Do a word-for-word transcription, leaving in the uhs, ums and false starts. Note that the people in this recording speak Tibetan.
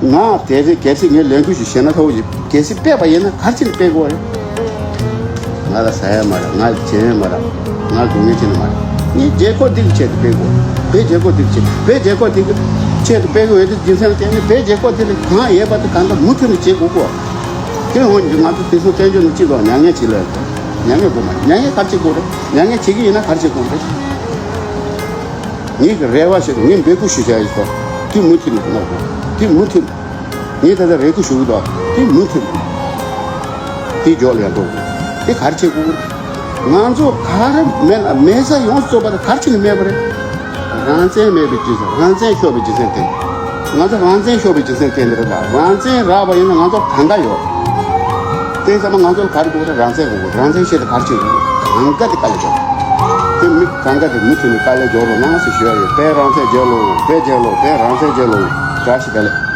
ང་དེ་རིང་གལ་སྲིད་ངས་ལས་འགུལ་ཞིག་བྱས་ན་ཐོག་གི་གལ་སྲིད་སྤེལ་བ་ཡིན་ན་ག་རེ་བྱས་ནས་སྤེལ་དགོས་རེད། ང་ལ་ཟ་ཡ་མ་རེད། ང་ལ་བྱེད་ཡ་མ་རེད། ང་ལ་སྡུག་བསྔལ་བྱེད་ནི་མ་རེད། ངས་རྒྱལ་ཁབ་འདི་གི་ཆེད་དུ་སྤེལ་དགོས། བོད་རྒྱལ་ཁབ་འདི་གི་ཆེད། བོད་རྒྱལ་ཁབ་འདི་གི་ཆེད་དུ་སྤེལ་དགོས་ཡོད་དུས་རྒྱུ་མཚན་ལ་བརྟེན་ནས་བོད་རྒྱལ་ཁབ་འདི་ལ་གང་ཡོད་པ་དེ་གང་ལྟར་མུ་མཐུད་ནས་བྱེད་དགོས་གོ། དེ་འོན་ཀྱང་ང་ཚོ་དེང་སང་བཙན་བྱོལ་ནང་སྤྱི་ཚོགས་མྱ་ངན་བྱེད་ལ་ཡོད་གོ། མྱ་ངན་དགོས་མ་རེད། མྱ་ངན་ག་རེ་བྱེད་དགོས་རེད། མྱ་ངན་བྱེད་ཀྱི་ཡིན་ན་ག་རེ་བྱེད་དགོས་རེད། ངེད་ཀྱི་རེ་བ་ཞིག་ངས་འབོད་སྐུལ་ཞུ་བྱ་ཡིན་སོ། དེ་མུ་མཐུད་ནས་གནང་དགོས། དེ་མུ་མཐུད། ངས་ད་ལྟ་རེ་སྐུལ་ཞུ་གི་འདུག་དེ་མུ་མཐུད། དེ་འཇོག་ལ་ཡང་འགྲོ་དགོས། དེ་ག་རེ་བྱེད་དགོས། ང་ཚོ་ག་རེ་མེད་ལ་མེད་ས་ཡོངས་སུ་རྫོགས་པ་དེ་ག་རེ་བྱས་ནས་མེད་པ་རེད། རང་བཙན་མེད་པའི་རྒྱུ་མཚན། རང་བཙན་ཤོར་བའི་རྒྱུ་མཚན་དེ། ང་ཚོ་རང་བཙན་ཤོར་བའི་རྒྱུ་མཚན་དེ་འདི་རེད་ལ། རང་བཙན་རག་པ་ཡིན་ན་ང་ཚོ་གང་ག་ཡོད། དེ་ཚང་མ་ང་ཚོ་ལ་ག་རེ་དགོས་རེད། རང་བཙན་དགོས། རང་བཙན་ཆེད་དུ་ག་རེ་བྱེད་དགོས། གང་ག་དེ་དཀའ་ལས་རྒྱོབ། དེ་མི་གང་ག་དེ་མུ་མཐུད་ནས་དཀའ་ལས་རྒྱོབ་རོགས་གནང་ཟེར་ཞུ་ཡ་ཡོད། བོད་རང་བཙན་རྒྱལ་ལོ། བོད་རྒྱལ་ལོ། བོད་རང་བཙན་རྒྱལ་ལོ། བཀྲ་ཤིས་བདེ་ལེགས།